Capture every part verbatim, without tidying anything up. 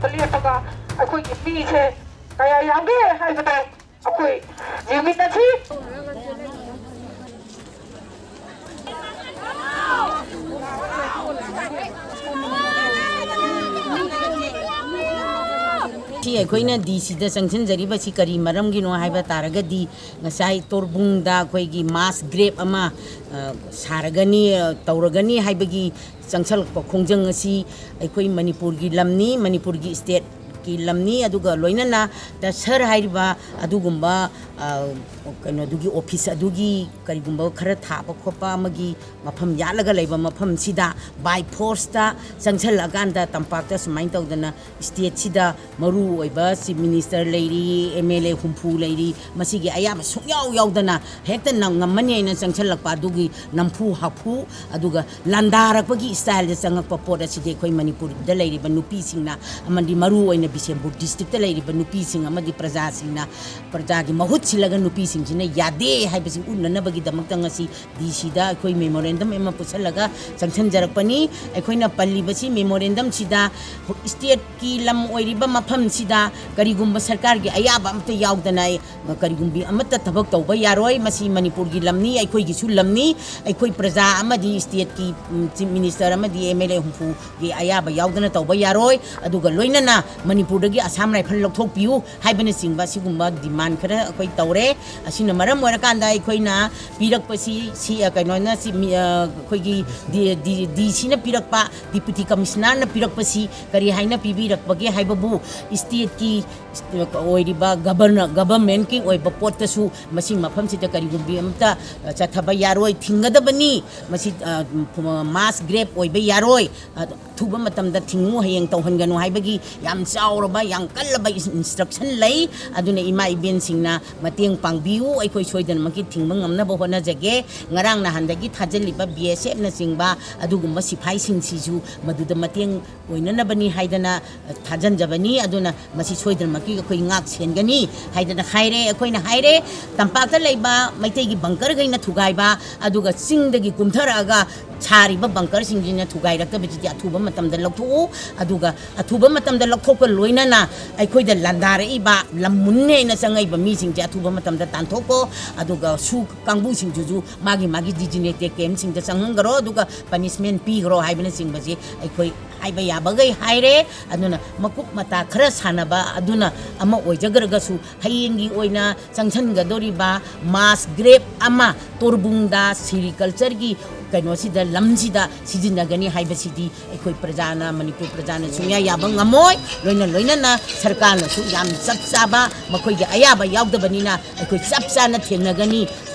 ꯂꯦꯞꯄꯒ ꯑꯩꯈꯣꯏꯒꯤ ꯃꯤꯁꯦ ꯀꯌꯥ ꯌꯥꯝꯒꯦ ꯍꯥꯏꯕꯗꯣ ꯑꯩꯈꯣꯏ ꯌꯦꯡꯃꯤꯟꯅꯁꯤ꯫ ꯁꯤ ꯑꯩꯈꯣꯏꯅ ꯗꯤ ꯁꯤꯗ ꯆꯪꯁꯤꯟꯖꯔꯤꯕꯁꯤ ꯀꯔꯤ ꯃꯔꯝꯒꯤꯅꯣ ꯍꯥꯏꯕ ꯇꯥꯔꯒꯗꯤ, ꯉꯁꯥꯏ ꯇꯣꯔꯕꯨꯡꯗ ꯑꯩꯈꯣꯏꯒꯤ ꯃꯥꯁ ꯒ꯭ꯔꯦꯞ ꯑꯃ, ꯑ, ꯁꯥꯔꯒꯅꯤ, ꯑ, ꯇꯧꯔꯒꯅꯤ ꯍꯥꯏꯕꯒꯤ ꯆꯪꯁꯜꯂꯛꯄ ꯈꯣꯡꯖꯪ ꯑꯁꯤ ꯑꯩꯈꯣꯏ ꯃꯅꯤꯄꯨꯔꯒꯤ ꯂꯝꯅꯤ, ꯃꯅꯤꯄꯨꯔꯒꯤ ꯁ꯭ꯇꯦꯠꯀꯤ ꯂꯝꯅꯤ꯫ ꯑꯗꯨꯒ ꯂꯣꯏꯅꯅ ꯇ ꯁꯔ ꯍꯥꯏꯔꯤꯕ ꯑꯗꯨꯒꯨꯝꯕ, ꯑ, ꯀꯩꯅꯣꯗꯨꯒꯤ ꯑꯣꯐꯤꯁ ꯑꯗꯨꯒꯤ ꯀꯔꯤꯒꯨꯝꯕ ꯈꯔ ꯊꯥꯕ ꯈꯣꯠꯄ ꯑꯃꯒꯤ ꯃꯐꯝ ꯌꯥꯠꯂꯒ ꯂꯩꯕ ꯃꯐꯝꯁꯤꯗ by forceꯇ ꯆꯪꯁꯜꯂꯛꯑꯀꯥꯟꯗ ꯇꯝꯄꯥꯛꯇ ꯁꯨꯃꯥꯏꯅ ꯇꯧꯗꯅ ꯁ꯭ꯇꯦꯠꯁꯤꯗ ꯃꯔꯨ ꯑꯣꯏꯕ ꯆꯤꯐ ꯃꯤꯅꯤꯁꯇꯔ ꯂꯩꯔꯤ, ꯑꯦꯝ ꯑꯦꯜ ꯑꯦ ꯍꯨꯝꯐꯨ ꯂꯩꯔꯤ, ꯃꯁꯤꯒꯤ ꯑꯌꯥꯕ ꯁꯨꯡꯌꯥꯎ ꯌꯥꯎꯗꯅ ꯍꯦꯛꯇ ꯅꯪ ꯉꯝꯃꯅꯤ ꯍꯥꯏꯅ ꯆꯪꯁꯜꯂꯛꯄ ꯑꯗꯨꯒꯤ ꯅꯝꯐꯨ ꯍꯥꯐꯨ, ꯑꯗꯨꯒ ꯂꯥꯟꯗꯥꯔꯛꯄꯒꯤ ꯁ꯭ꯇꯥꯏꯜꯗ ꯆꯪꯉꯛꯄ ꯄꯣꯠ ꯑꯁꯤꯗꯤ ꯑꯩꯈꯣꯏ ꯃꯅꯤꯄꯨꯔꯗ ꯂꯩꯔꯤꯕ ꯅꯨꯄꯤꯁꯤꯡꯅ ꯑꯃꯗꯤ ꯃꯔꯨ ꯑꯣꯏꯅ ꯕꯤꯁꯦꯝꯄꯨꯔ ꯗꯤꯁꯇ꯭ꯔꯤꯛꯇ ꯂꯩꯔꯤꯕ ꯅꯨꯄꯤꯁꯤꯡ ꯑꯃꯗꯤ ꯄ꯭ꯔꯖꯥꯁꯤꯡꯅ, ꯄ꯭ꯔꯖꯥꯒꯤ ꯃꯍꯨꯠ ꯁꯤꯜꯂꯒ ꯅꯨꯄꯤꯁꯤꯡꯁꯤꯅ ꯌꯥꯗꯦ ꯍꯥꯏꯕꯁꯤ ꯎꯠꯅꯅꯕꯒꯤꯗꯃꯛꯇ ꯉꯁꯤ ꯗꯤ ꯁꯤꯗ ꯑꯩꯈꯣꯏ ꯃꯦꯃꯣꯔꯦꯟꯗꯝ ꯑꯃ ꯄꯨꯁꯜꯂꯒ ꯆꯪꯁꯤꯟꯖꯔꯛꯄꯅꯤ꯫ ꯑꯩꯈꯣꯏꯅ ꯄꯜꯂꯤꯕꯁꯤ ꯃꯦꯃꯣꯔꯦꯟꯗꯝꯁꯤꯗ ꯁ꯭ꯇꯦꯠꯀꯤ ꯂꯝ ꯑꯣꯏꯔꯤꯕ ꯃꯐꯝꯁꯤꯗ ꯀꯔꯤꯒꯨꯝꯕ ꯁꯔꯀꯥꯔꯒꯤ ꯑꯌꯥꯕ ꯑꯃꯠꯇ ꯌꯥꯎꯗꯅ, ꯀꯔꯤꯒꯨꯝꯕꯤ ꯑꯃꯠꯇ ꯊꯕꯛ ꯇꯧꯕ ꯌꯥꯔꯣꯏ꯫ ꯃꯁꯤ ꯃꯅꯤꯄꯨꯔꯒꯤ ꯂꯝꯅꯤ, ꯑꯩꯈꯣꯏꯒꯤꯁꯨ ꯂꯝꯅꯤ꯫ ꯑꯩꯈꯣꯏ ꯄ꯭ꯔꯖꯥ ꯑꯃꯗꯤ ꯁ꯭ꯇꯦꯠꯀꯤ, ꯎꯝ, ꯆꯤꯐ ꯃꯤꯅꯤꯁꯇꯔ ꯑꯃꯗꯤ ꯑꯦꯝ ꯑꯦꯜ ꯑꯦ ꯍꯨꯝꯐꯨꯒꯤ ꯑꯌꯥꯕ ꯌꯥꯎꯗꯅ ꯇꯧꯕ ꯌꯥꯔꯣꯏ꯫ ꯑꯗꯨꯒ ꯂꯣꯏꯅꯅ ꯃꯅꯤꯄꯨꯔꯗꯒꯤ ꯑꯁꯥꯝ ꯔꯥꯏꯐꯜ ꯂꯧꯊꯣꯛꯄꯤꯌꯨ ꯍꯥꯏꯕꯅꯆꯤꯡꯕ ꯑꯁꯤꯒꯨꯝꯕ ꯗꯤꯃꯥꯟ ꯈꯔ ꯑꯩꯈꯣꯏ ꯇꯧꯔꯦ꯫ ꯑꯁꯤꯅ ꯃꯔꯝ ꯑꯣꯏꯔꯀꯥꯟꯗ ꯑꯩꯈꯣꯏꯅ ꯄꯤꯔꯛꯄꯁꯤ, ꯁꯤ, ꯑ, ꯀꯩꯅꯣꯅ ꯁꯤ, ꯃꯤ, ꯑ, ꯑꯩꯈꯣꯏꯒꯤ ꯗꯤ, ꯗꯤ, ꯗꯤ ꯁꯤꯅ ꯄꯤꯔꯛꯄ, ꯗꯤꯄ꯭ꯌꯨꯇꯤ ꯀꯃꯤꯁꯅꯔꯅ ꯄꯤꯔꯛꯄꯁꯤ ꯀꯔꯤ ꯍꯥꯏꯅ ꯄꯤꯕꯤꯔꯛꯄꯒꯦ ꯍꯥꯏꯕꯕꯨ, ꯁ꯭ꯇꯦꯠꯀꯤ ꯑꯣꯏꯔꯤꯕ ꯒꯕꯔꯅꯔ, ꯒꯕꯔꯃꯦꯟꯠꯀꯤ ꯑꯣꯏꯕ ꯄꯣꯠꯇꯁꯨ ꯃꯁꯤ ꯃꯐꯝꯁꯤꯗ ꯀꯔꯤꯒꯨꯝꯕꯤ ꯑꯃꯇ ꯆꯠꯊꯕ ꯌꯥꯔꯣꯏ, ꯊꯤꯡꯒꯗꯕꯅꯤ꯫ ꯃꯁꯤ, ꯑ, ꯃꯥꯁ ꯒ꯭ꯔꯦꯞ ꯑꯣꯏꯕ ꯌꯥꯔꯣꯏ꯫ ꯑꯊꯨꯕ ꯃꯇꯝꯗ ꯊꯤꯡꯉꯨ, ꯍꯌꯦꯡ ꯇꯧꯍꯟꯒꯅꯨ ꯍꯥꯏꯕꯒꯤ ꯌꯥꯝ ꯆꯥꯎꯔꯕ, ꯌꯥꯝ ꯀꯜꯂꯕ ꯏꯟꯁꯇ꯭ꯔꯛꯁꯟ ꯂꯩ꯫ ꯑꯗꯨꯅ ꯏꯃꯥ ꯏꯕꯦꯟꯁꯤꯡꯅ ꯃꯇꯦꯡ ꯄꯥꯡꯕꯤꯌꯨ, ꯑꯩꯈꯣꯏ ꯁꯣꯏꯗꯅꯃꯛꯀꯤ ꯊꯤꯡꯕ ꯉꯝꯅꯕ ꯍꯣꯠꯅꯖꯒꯦ꯫ ꯉꯔꯥꯡ ꯅꯍꯥꯟꯗꯒꯤ ꯊꯥꯖꯤꯜꯂꯤꯕ ꯕꯤ ꯑꯦꯁ ꯑꯦꯐꯅꯆꯤꯡꯕ ꯑꯗꯨꯒꯨꯝꯕ ꯁꯤꯐꯥꯏꯁꯤꯡꯁꯤꯁꯨ ꯃꯗꯨꯗ ꯃꯇꯦꯡ ꯑꯣꯏꯅꯅꯕꯅꯤ ꯍꯥꯏꯗꯅ ꯊꯥꯖꯤꯟꯖꯕꯅꯤ꯫ ꯑꯗꯨꯅ ꯃꯁꯤ ꯁꯣꯏꯗꯅꯃꯛꯀꯤ ꯑꯩꯈꯣꯏ ꯉꯥꯛ ꯁꯦꯟꯒꯅꯤ ꯍꯥꯏꯗꯅ ꯍꯥꯏꯔꯦ꯫ ꯑꯩꯈꯣꯏꯅ ꯍꯥꯏꯔꯦ, ꯇꯝꯄꯥꯛꯇ ꯂꯩꯕ ꯃꯩꯇꯩꯒꯤ ꯕꯪꯀꯔꯈꯩꯅ ꯊꯨꯒꯥꯏꯕ, ꯑꯗꯨꯒ ꯆꯤꯡꯗꯒꯤ ꯀꯨꯝꯊꯔꯛꯑꯒ ꯁꯥꯔꯤꯕ ꯕꯪꯀꯔꯁꯤꯡꯁꯤꯅ ꯊꯨꯒꯥꯏꯔꯛꯇꯕꯁꯤꯗꯤ ꯑꯊꯨꯕ ꯃꯇꯝꯗ ꯂꯧꯊꯣꯛꯎ꯫ ꯑꯗꯨꯒ ꯑꯊꯨꯕ ꯃꯇꯝꯗ ꯂꯧꯊꯣꯛꯄ ꯂꯣꯏꯅꯅ ꯑꯩꯈꯣꯏꯗ ꯂꯥꯟꯗꯥꯔꯛꯏꯕ ꯂꯝ ꯃꯨꯟꯅꯦꯅ ꯆꯪꯉꯛꯏꯕ ꯃꯤꯁꯤꯡꯁꯦ ꯑꯊꯨꯕ ꯃꯇꯝꯗ ꯇꯥꯟꯊꯣꯛꯀꯣ꯫ ꯑꯗꯨꯒ ꯁꯨ ꯀꯥꯡꯕꯨꯁꯤꯡꯗꯨꯁꯨ ꯃꯥꯒꯤ ꯃꯥꯒꯤ designated campꯁꯤꯡꯗ ꯆꯪꯍꯟꯈ꯭ꯔꯣ, ꯑꯗꯨꯒ punishment ꯄꯤꯈ꯭ꯔꯣ ꯍꯥꯏꯕꯅꯆꯤꯡꯕꯁꯤ ꯑꯩꯈꯣꯏ ꯍꯥꯏꯕ ꯌꯥꯕꯈꯩ ꯍꯥꯏꯔꯦ꯫ ꯑꯗꯨꯅ ꯃꯀꯨꯞ ꯃꯇꯥ ꯈꯔ ꯁꯥꯟꯅꯕ ꯑꯗꯨꯅ ꯑꯃ ꯑꯣꯏꯖꯈ꯭ꯔꯒꯁꯨ, ꯍꯌꯦꯡꯒꯤ ꯑꯣꯏꯅ ꯆꯪꯁꯤꯟꯒꯗꯧꯔꯤꯕ mass grave ꯑꯃ ꯇꯣꯔꯕꯨꯡꯗ sericultureꯒꯤ ꯀꯩꯅꯣꯁꯤꯗ, ꯂꯝꯁꯤꯗ ꯁꯤꯖꯤꯟꯅꯒꯅꯤ ꯍꯥꯏꯕꯁꯤꯗꯤ ꯑꯩꯈꯣꯏ ꯄ꯭ꯔꯖꯥꯅ, ꯃꯅꯤꯄꯨꯔ ꯄ꯭ꯔꯖꯥꯅ ꯁꯨꯡꯌꯥ ꯌꯥꯕ ꯉꯝꯃꯣꯏ꯫ ꯂꯣꯏꯅ ꯂꯣꯏꯅꯅ ꯁꯔꯀꯥꯔꯅꯁꯨ ꯌꯥꯝ ꯆꯞ ꯆꯥꯕ, ꯃꯈꯣꯏꯒꯤ ꯑꯌꯥꯕ ꯌꯥꯎꯗꯕꯅꯤꯅ ꯑꯩꯈꯣꯏ ꯆꯞ ꯆꯥꯅ ꯊꯦꯡꯅꯒꯅꯤ꯫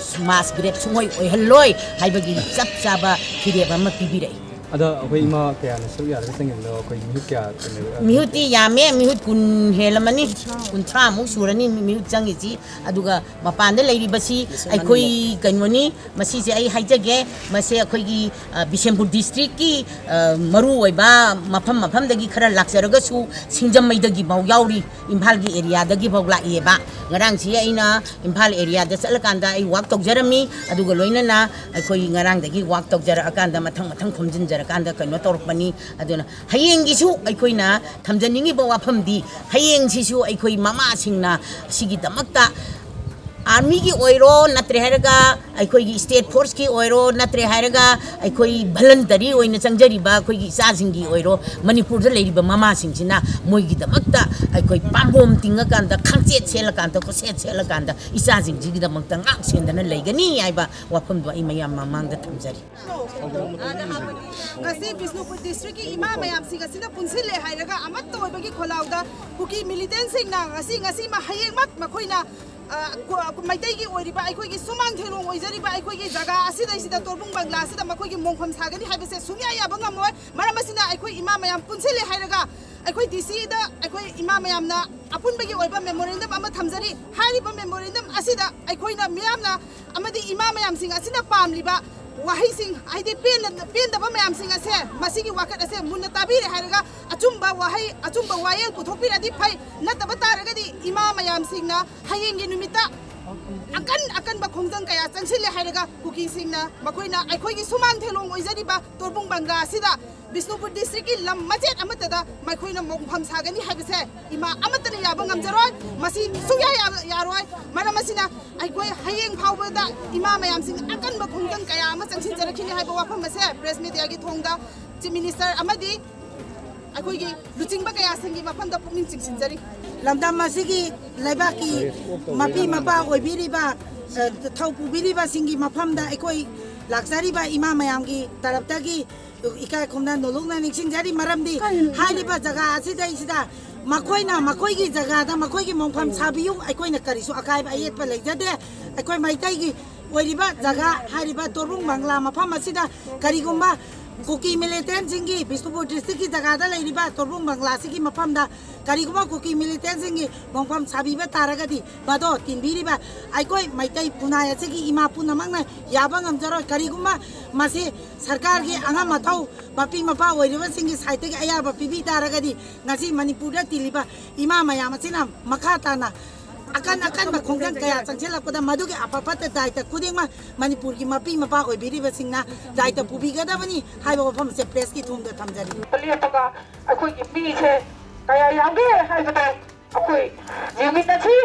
Mass grave ꯁꯨꯡꯑꯣꯏ ꯑꯣꯏꯍꯜꯂꯣꯏ ꯍꯥꯏꯕꯒꯤ ꯆꯞ ꯆꯥꯕ ꯐꯤꯔꯦꯞ ꯑꯃ ꯄꯤꯕꯤꯔꯛꯏ꯫ ꯑꯗꯣ ꯑꯩꯈꯣꯏ ꯏꯃꯥ ꯀꯌꯥꯅ ꯁꯔꯨꯛ ꯌꯥꯔꯒ ꯆꯪꯉꯤꯕꯅꯣ? ꯑꯩꯈꯣꯏ ꯃꯤꯍꯨꯠ ꯀꯌꯥ ꯆꯪꯉꯤꯕ? ꯃꯤꯍꯨꯠꯇꯤ ꯌꯥꯝꯃꯦ, ꯃꯤꯍꯨꯠ ꯀꯨꯟ ꯍꯦꯜꯂꯝꯃꯅꯤ, ꯀꯨꯟꯊ꯭ꯔꯥꯃꯨꯛ ꯁꯨꯔꯅꯤ ꯃꯤꯍꯨꯠ ꯆꯪꯉꯤꯁꯤ꯫ ꯑꯗꯨꯒ ꯃꯄꯥꯟꯗ ꯂꯩꯔꯤꯕꯁꯤ ꯑꯩꯈꯣꯏ ꯀꯩꯅꯣꯅꯤ, ꯃꯁꯤꯁꯦ ꯑꯩ ꯍꯥꯏꯖꯒꯦ, ꯃꯁꯦ ꯑꯩꯈꯣꯏꯒꯤ, ꯑ, ꯕꯤꯁꯦꯝꯄꯨꯔ districtꯀꯤ, ꯑ, ꯃꯔꯨꯑꯣꯏꯕ ꯃꯐꯝ ꯃꯐꯝꯗꯒꯤ ꯈꯔ ꯂꯥꯛꯆꯔꯒꯁꯨ ꯁꯤꯡꯖꯃꯩꯗꯒꯤꯐꯥꯎ ꯌꯥꯎꯔꯤ, ꯏꯝꯐꯥꯜꯒꯤ areaꯗꯒꯤꯐꯥꯎ ꯂꯥꯛꯏꯑꯕ꯫ ꯉꯔꯥꯡꯁꯤ ꯑꯩꯅ ꯏꯝꯐꯥꯜ areaꯗ ꯆꯠꯂꯀꯥꯟꯗ ꯑꯩ walk ꯇꯧꯖꯔꯝꯃꯤ, ꯑꯗꯨꯒ ꯂꯣꯏꯅꯅ ꯑꯩꯈꯣꯏ ꯉꯔꯥꯡꯗꯒꯤ walk ꯇꯧꯖꯔꯛꯑꯀꯥꯟꯗ ꯃꯊꯪ ꯃꯊꯪ ꯈꯣꯝꯖꯤꯟꯖꯔꯀꯥꯟꯗ ꯀꯩꯅꯣ ꯇꯧꯔꯛꯄꯅꯤ꯫ ꯑꯗꯨꯅ ꯍꯌꯦꯡꯒꯤꯁꯨ ꯑꯩꯈꯣꯏꯅ ꯊꯝꯖꯅꯤꯡꯉꯤꯕ ꯋꯥꯐꯝꯗꯤ, ꯍꯌꯦꯡꯁꯤꯁꯨ ꯑꯩꯈꯣꯏ ꯃꯃꯥꯁꯤꯡꯅ ꯁꯤꯒꯤꯗꯃꯛꯇ armyꯒꯤ ꯑꯣꯏꯔꯣ, ꯅꯠꯇ꯭ꯔꯦ ꯍꯥꯏꯔꯒ ꯑꯩꯈꯣꯏꯒꯤ state forceꯀꯤ ꯑꯣꯏꯔꯣ, ꯅꯠꯇ꯭ꯔꯦ ꯍꯥꯏꯔꯒ ꯑꯩꯈꯣꯏ voluntary ꯑꯣꯏꯅ ꯆꯪꯖꯔꯤꯕ ꯑꯩꯈꯣꯏꯒꯤ ꯏꯆꯥꯁꯤꯡꯒꯤ ꯑꯣꯏꯔꯣ, ꯃꯅꯤꯄꯨꯔꯗ ꯂꯩꯔꯤꯕ ꯃꯃꯥꯁꯤꯡꯁꯤꯅ ꯃꯣꯏꯒꯤꯗꯃꯛꯇ ꯑꯩꯈꯣꯏ ꯄꯥꯝꯕꯣꯝ ꯇꯤꯡꯉꯀꯥꯟꯗ, ꯈꯪꯆꯦꯠ ꯁꯦꯠꯂꯀꯥꯟꯗ, ꯈꯨꯠꯁꯦꯠ ꯁꯦꯠꯂꯀꯥꯟꯗ ꯏꯆꯥꯁꯤꯡꯁꯤꯒꯤꯗꯃꯛꯇ ꯉꯥꯛ ꯁꯦꯟꯗꯅ ꯂꯩꯒꯅꯤ ꯍꯥꯏꯕ ꯋꯥꯐꯝꯗꯣ ꯑꯩ ꯃꯌꯥꯝ ꯃꯃꯥꯡꯗ ꯊꯝꯖꯔꯤ꯫ ꯉꯁꯤ ꯕꯤꯁꯅꯨꯄꯨꯔ districtꯀꯤ ꯏꯃꯥ ꯃꯌꯥꯝꯁꯤꯡ ꯑꯁꯤꯅ ꯄꯨꯟꯁꯤꯜꯂꯦ ꯍꯥꯏꯔꯒ ꯑꯃꯠꯇ ꯑꯣꯏꯕꯒꯤ ꯈꯣꯜꯂꯥꯎꯗ ꯀꯨꯀꯤ militantꯁꯤꯡꯅ ꯉꯁꯤ, ꯉꯁꯤꯃꯛ, ꯍꯌꯦꯡꯃꯛ ꯃꯈꯣꯏꯅ, ꯑ, ꯀꯣ-, ꯃꯩꯇꯩꯒꯤ ꯑꯣꯏꯔꯤꯕ, ꯑꯩꯈꯣꯏꯒꯤ ꯁꯨꯃꯥꯡ ꯊꯦꯂꯣꯡ ꯑꯣꯏꯖꯔꯤꯕ ꯑꯩꯈꯣꯏꯒꯤ ꯖꯒꯥ ꯑꯁꯤꯗꯩꯁꯤꯗ, ꯇꯣꯔꯕꯨꯡ ꯕꯪꯒ꯭ꯂꯥ ꯑꯁꯤꯗ ꯃꯈꯣꯏꯒꯤ ꯃꯣꯡꯐꯝ ꯁꯥꯒꯅꯤ ꯍꯥꯏꯕꯁꯦ ꯁꯨꯡꯌꯥ ꯌꯥꯕ ꯉꯝꯃꯣꯏ꯫ ꯃꯔꯝ ꯑꯁꯤꯅ ꯑꯩꯈꯣꯏ ꯏꯃꯥ ꯃꯌꯥꯝ ꯄꯨꯟꯁꯤꯜꯂꯦ ꯍꯥꯏꯔꯒ ꯑꯩꯈꯣꯏ DCꯗ ꯑꯩꯈꯣꯏ ꯏꯃꯥ ꯃꯌꯥꯝꯅ ꯑꯄꯨꯟꯕꯒꯤ ꯑꯣꯏꯕ memorandum ꯑꯃ ꯊꯝꯖꯔꯤ꯫ ꯍꯥꯏꯔꯤꯕ memorandum ꯑꯁꯤꯗ ꯑꯩꯈꯣꯏꯅ ꯃꯤꯌꯥꯝꯅ ꯑꯃꯗꯤ ꯏꯃꯥ ꯃꯌꯥꯝꯁꯤꯡ ꯑꯁꯤꯅ ꯄꯥꯝꯂꯤꯕ ꯋꯥꯍꯩꯁꯤꯡ, ꯍꯥꯏꯗꯤ ꯄꯦꯟꯅ-, ꯄꯦꯟꯗꯕ ꯃꯌꯥꯝꯁꯤꯡ ꯑꯁꯦ ꯃꯁꯤꯒꯤ ꯋꯥꯀꯠ ꯑꯁꯦ ꯃꯨꯟꯅ ꯇꯥꯕꯤꯔꯦ ꯍꯥꯏꯔꯒ ꯑꯆꯨꯝꯕ ꯋꯥꯍꯩ, ꯑꯆꯨꯝꯕ ꯋꯥꯌꯦꯜ ꯄꯨꯊꯣꯛꯄꯤꯔꯗꯤ ꯐꯩ꯫ ꯅꯠꯇꯕ ꯇꯥꯔꯒꯗꯤ ꯏꯃꯥ ꯃꯌꯥꯝꯁꯤꯡꯅ ꯍꯌꯦꯡꯒꯤ ꯅꯨꯃꯤꯠꯇ ꯑꯀꯟ ꯑꯀꯟꯕ ꯈꯣꯡꯖꯪ ꯀꯌꯥ ꯆꯪꯁꯤꯜꯂꯦ ꯍꯥꯏꯔꯒ ꯀꯨꯀꯤꯁꯤꯡꯅ, ꯃꯈꯣꯏꯅ ꯑꯩꯈꯣꯏꯒꯤ ꯁꯨꯃꯥꯡ ꯊꯦꯂꯣꯡ ꯑꯣꯏꯖꯔꯤꯕ ꯇꯣꯔꯕꯨꯡ ꯕꯪꯒ꯭ꯂꯥ ꯑꯁꯤꯗ ꯕꯤꯁꯅꯨꯄꯨꯔ ꯗꯤꯁꯇ꯭ꯔꯤꯛꯀꯤ ꯂꯝ ꯃꯆꯦꯠ ꯑꯃꯠꯇꯗ ꯃꯈꯣꯏꯅ ꯃꯣꯡꯐꯝ ꯁꯥꯒꯅꯤ ꯍꯥꯏꯕꯁꯦ ꯏꯃꯥ ꯑꯃꯠꯇꯅ ꯌꯥꯕ ꯉꯝꯖꯔꯣꯏ꯫ ꯃꯁꯤ ꯁꯨꯡꯌꯥ ꯌꯥ-, ꯌꯥꯔꯣꯏ꯫ ꯃꯔꯝ ꯑꯁꯤꯅ ꯑꯩꯈꯣꯏ ꯍꯌꯦꯡ ꯐꯥꯎꯕꯗ ꯏꯃꯥ ꯃꯌꯥꯝꯁꯤꯡ ꯑꯀꯟꯕ ꯈꯣꯡꯖꯪ ꯀꯌꯥ ꯑꯃ ꯆꯪꯁꯤꯟꯖꯔꯛꯈꯤꯅꯤ ꯍꯥꯏꯕ ꯋꯥꯐꯝ ꯑꯁꯦ ꯄ꯭ꯔꯦꯁ ꯃꯤꯗꯤꯌꯥꯒꯤ ꯊꯣꯡꯗ ꯆꯤꯐ ꯃꯤꯅꯤꯁꯇꯔ ꯑꯃꯗꯤ ꯑꯩꯈꯣꯏꯒꯤ ꯂꯨꯆꯤꯡꯕ ꯀꯌꯥꯁꯤꯡꯒꯤ ꯃꯐꯝꯗ ꯄꯨꯛꯅꯤꯡ ꯆꯤꯡꯁꯤꯟꯖꯔꯤ꯫ ꯂꯝꯗꯝ ꯑꯁꯤꯒꯤ ꯂꯩꯕꯥꯛꯀꯤ ꯃꯄꯤ ꯃꯄꯥ ꯑꯣꯏꯕꯤꯔꯤꯕ, ꯑ, ꯊꯧ ꯄꯨꯕꯤꯔꯤꯕꯁꯤꯡꯒꯤ ꯃꯐꯝꯗ ꯑꯩꯈꯣꯏ ꯂꯥꯛꯆꯔꯤꯕ ꯏꯃꯥ ꯃꯌꯥꯝꯒꯤ ꯇꯔꯞꯇꯒꯤ ꯏꯀꯥꯏ ꯈꯨꯝꯅ ꯅꯣꯂꯨꯛꯅ ꯅꯤꯡꯁꯤꯡꯖꯔꯤ꯫ ꯃꯔꯝꯗꯤ ꯍꯥꯏꯔꯤꯕ ꯖꯒꯥ ꯑꯁꯤꯗꯩꯁꯤꯗ ꯃꯈꯣꯏꯅ ꯃꯈꯣꯏꯒꯤ ꯖꯒꯥꯗ ꯃꯈꯣꯏꯒꯤ ꯃꯣꯡꯐꯝ ꯁꯥꯕꯤꯌꯨ, ꯑꯩꯈꯣꯏꯅ ꯀꯔꯤꯁꯨ ꯑꯀꯥꯏꯕ ꯑꯌꯦꯠꯄ ꯂꯩꯖꯗꯦ꯫ ꯑꯩꯈꯣꯏ ꯃꯩꯇꯩꯒꯤ ꯑꯣꯏꯔꯤꯕ ꯖꯒꯥ, ꯍꯥꯏꯔꯤꯕ ꯇꯣꯔꯕꯨꯡ ꯕꯪꯒ꯭ꯂꯥ ꯃꯐꯝ ꯑꯁꯤꯗ ꯀꯔꯤꯒꯨꯝꯕ ꯀꯨꯀꯤ ꯃꯤꯂꯤꯇꯦꯟꯁꯤꯡꯒꯤ, ꯕꯤꯁꯅꯨꯄꯨꯔ ꯗꯤꯁꯇ꯭ꯔꯤꯛꯀꯤ ꯖꯒꯥꯗ ꯂꯩꯔꯤꯕ ꯇꯣꯔꯕꯨꯡ ꯕꯪꯒ꯭ꯂꯥꯁꯤꯒꯤ ꯃꯐꯝꯗ ꯀꯔꯤꯒꯨꯝꯕ ꯀꯨꯀꯤ ꯃꯤꯂꯤꯇꯦꯟꯁꯤꯡꯒꯤ ꯃꯣꯡꯐꯝ ꯁꯥꯕꯤꯕ ꯇꯥꯔꯒꯗꯤ, ꯃꯗꯣ ꯇꯤꯟꯕꯤꯔꯤꯕ ꯑꯩꯈꯣꯏ ꯃꯩꯇꯩ ꯈꯨꯟꯅꯥꯏ ꯑꯁꯤꯒꯤ ꯏꯃꯥ ꯄꯨꯝꯅꯃꯛꯅ ꯌꯥꯕ ꯉꯝꯖꯔꯣꯏ꯫ ꯀꯔꯤꯒꯨꯝꯕ ꯃꯁꯤ ꯁꯔꯀꯥꯔꯒꯤ ꯑꯉꯝ ꯑꯊꯧ ꯃꯄꯤ ꯃꯄꯥ ꯑꯣꯏꯔꯤꯕꯁꯤꯡꯒꯤ ꯁꯥꯏꯠꯇꯒꯤ ꯑꯌꯥꯕ ꯄꯤꯕꯤ ꯇꯥꯔꯒꯗꯤ, ꯉꯁꯤ ꯃꯅꯤꯄꯨꯔꯗ ꯇꯤꯜꯂꯤꯕ ꯏꯃꯥ ꯃꯌꯥꯝ ꯑꯁꯤꯅ ꯃꯈꯥ ꯇꯥꯅ ꯑꯀꯟ ꯑꯀꯟꯕ ꯈꯣꯡꯖꯪ ꯀꯌꯥ ꯆꯪꯁꯤꯜꯂꯛꯄꯗ ꯃꯗꯨꯒꯤ ꯑꯐ ꯐꯠꯇ ꯗꯥꯏꯇ ꯈꯨꯗꯤꯡꯃꯛ ꯃꯅꯤꯄꯨꯔꯒꯤ ꯃꯄꯤ ꯃꯄꯥ ꯑꯣꯏꯕꯤꯔꯤꯕꯁꯤꯡꯅ ꯗꯥꯏꯇ ꯄꯨꯕꯤꯒꯗꯕꯅꯤ ꯍꯥꯏꯕ ꯋꯥꯐꯝ ꯑꯁꯦ ꯄ꯭ꯔꯦꯁꯀꯤ ꯊꯣꯡꯗ ꯊꯝꯖꯔꯤ꯫ ꯂꯦꯞꯄꯒ ꯑꯩꯈꯣꯏꯒꯤ ꯃꯤꯁꯦ ꯀꯌꯥ ꯌꯥꯝꯒꯦ ꯍꯥꯏꯕꯗꯣ ꯑꯩꯈꯣꯏ ꯌꯦꯡꯃꯤꯟꯅꯁꯤ꯫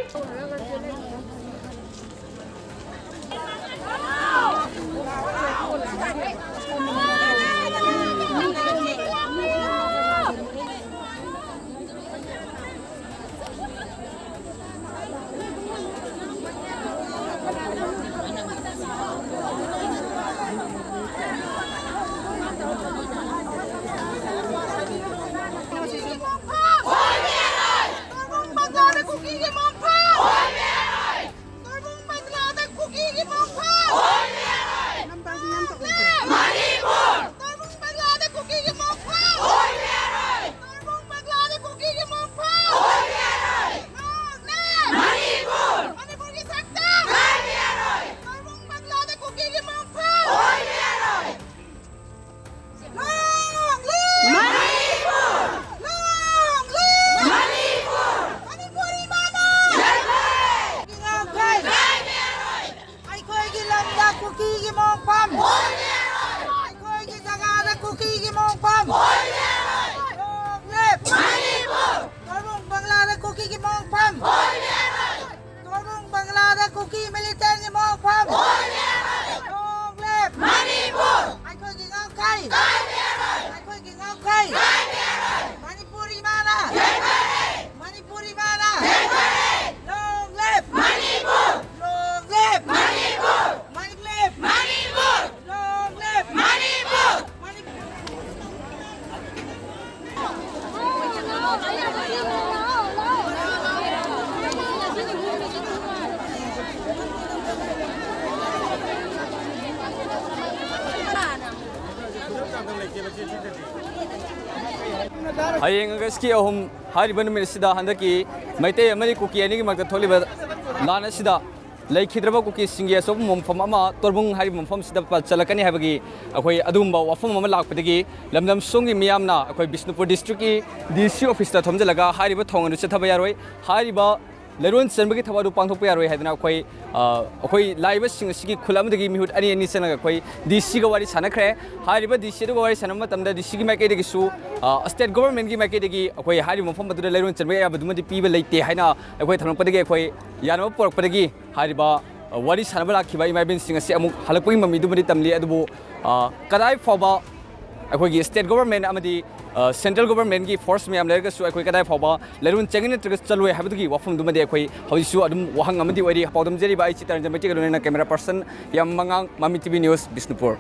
ꯍꯌꯦꯡ ꯑꯥꯒꯁꯀꯤ ꯑꯍꯨꯝ ꯍꯥꯏꯔꯤꯕ ꯅꯨꯃꯤꯠ ꯑꯁꯤꯗ ꯍꯟꯗꯛꯀꯤ ꯃꯩꯇꯩ ꯑꯃꯗꯤ ꯀꯨꯀꯤ ꯑꯅꯤꯒꯤ ꯃꯔꯛꯇ ꯊꯣꯛꯂꯤꯕ ꯂꯥꯟ ꯑꯁꯤꯗ ꯂꯩꯈꯤꯗ꯭ꯔꯕ ꯀꯨꯀꯤꯁꯤꯡꯒꯤ ꯑꯆꯧꯕ ꯃꯐꯝ ꯑꯃ ꯇꯣꯔꯕꯨꯡ ꯍꯥꯏꯔꯤꯕ ꯃꯐꯝ ꯑꯁꯤꯗ ꯄ-, ꯆꯠꯂꯛꯀꯅꯤ ꯍꯥꯏꯕꯒꯤ ꯑꯩꯈꯣꯏ ꯑꯗꯨꯒꯨꯝꯕ ꯋꯥꯐꯝ ꯑꯃ ꯂꯥꯛꯄꯗꯒꯤ ꯂꯝꯗꯝ ꯁꯣꯝꯒꯤ ꯃꯤꯌꯥꯝꯅ ꯑꯩꯈꯣꯏ ꯕꯤꯁꯅꯨꯄꯨꯔ ꯗꯤꯁꯇ꯭ꯔꯤꯛꯀꯤ ꯗꯤ ꯁꯤ ꯑꯣꯐꯤꯁꯇ ꯊꯣꯝꯖꯤꯜꯂꯒ ꯍꯥꯏꯔꯤꯕ ꯊꯧꯑꯣꯡ ꯑꯗꯨ ꯆꯠꯊꯕ ꯌꯥꯔꯣꯏ꯫ ꯍꯥꯏꯔꯤꯕ ꯂꯩꯔꯣꯟ ꯆꯟꯕꯒꯤ ꯊꯕꯛ ꯑꯗꯨ ꯄꯥꯡꯊꯣꯛꯄ ꯌꯥꯔꯣꯏ ꯍꯥꯏꯗꯅ ꯑꯩꯈꯣꯏ, ꯑ, ꯑꯩꯈꯣꯏ ꯂꯥꯛꯏꯕꯁꯤꯡ ꯑꯁꯤꯒꯤ ꯈꯨꯜ ꯑꯃꯗꯒꯤ ꯃꯤꯍꯨꯠ ꯑꯅꯤ ꯑꯅꯤ ꯆꯪꯂꯒ ꯑꯩꯈꯣꯏ ꯗꯤ ꯁꯤꯒ ꯋꯥꯔꯤ ꯁꯥꯟꯅꯈ꯭ꯔꯦ꯫ ꯍꯥꯏꯔꯤꯕ ꯗꯤ ꯁꯤ ꯑꯗꯨꯒ ꯋꯥꯔꯤ ꯁꯥꯟꯅꯕ ꯃꯇꯝꯗ ꯗꯤ ꯁꯤꯒꯤ ꯃꯥꯏꯀꯩꯗꯒꯤꯁꯨ, ꯑ, ꯁ꯭ꯇꯦꯠ ꯒꯣꯚꯔꯟꯃꯦꯟꯠꯀꯤ ꯃꯥꯏꯀꯩꯗꯒꯤ ꯑꯩꯈꯣꯏ ꯍꯥꯏꯔꯤꯕ ꯃꯐꯝ ꯑꯗꯨꯗ ꯂꯩꯔꯣꯟ ꯆꯟꯕ ꯌꯥꯕꯗꯨꯃꯗꯤ ꯄꯤꯕ ꯂꯩꯇꯦ ꯍꯥꯏꯅ ꯑꯩꯈꯣꯏ ꯊꯝꯂꯛꯄꯗꯒꯤ ꯑꯩꯈꯣꯏ ꯌꯥꯅꯕ ꯄꯨꯔꯛꯄꯗꯒꯤ ꯍꯥꯏꯔꯤꯕ, ꯑ, ꯋꯥꯔꯤ ꯁꯥꯟꯅꯕ ꯂꯥꯛꯈꯤꯕ ꯏꯃꯥ ꯏꯕꯦꯟꯁꯤꯡ ꯑꯁꯤ ꯑꯃꯨꯛ ꯍꯜꯂꯛꯄꯒꯤ ꯃꯃꯤꯗꯨꯃꯗꯤ ꯇꯝꯂꯤ꯫ ꯑꯗꯨꯕꯨ, ꯑ, ꯀꯗꯥꯏ ꯐꯥꯎꯕ ꯑꯩꯈꯣꯏꯒꯤ ꯁ꯭ꯇꯦꯠ ꯒꯣꯚꯔꯟꯃꯦꯟꯠ ꯑꯃꯗꯤ, ꯑ, ꯁꯦꯟꯇ꯭ꯔꯦꯜ ꯒꯣꯚꯔꯟꯃꯦꯟꯠꯀꯤ ꯐꯣꯔꯁ ꯃꯌꯥꯝ ꯂꯩꯔꯒꯁꯨ ꯑꯩꯈꯣꯏ ꯀꯗꯥꯏ ꯐꯥꯎꯕ ꯂꯩꯔꯣꯟ ꯆꯟꯒꯅꯤ ꯅꯠꯇ꯭ꯔꯒ ꯆꯜꯂꯣꯏ ꯍꯥꯏꯕꯗꯨꯒꯤ ꯋꯥꯐꯝꯗꯨꯃꯗꯤ ꯑꯩꯈꯣꯏ ꯍꯧꯖꯤꯛꯁꯨ ꯑꯗꯨꯝ ꯋꯥꯍꯪ ꯑꯃꯗꯤ ꯑꯣꯏꯔꯤ꯫ ꯄꯥꯎꯗꯝꯖꯔꯤꯕ ꯑꯩ ꯆꯤꯇꯔꯟꯖꯟ ꯃꯩꯇꯩꯒ ꯂꯣꯏꯅꯅ ꯀꯦꯃꯦꯔꯥ ꯄꯔꯁꯟ ꯌꯥꯝ ꯃꯉꯥꯡ, ꯃꯃꯤ ꯇꯤ ꯚꯤ ꯅ꯭ꯌꯨꯁ, ꯕꯤꯁꯅꯨꯄꯨꯔ꯫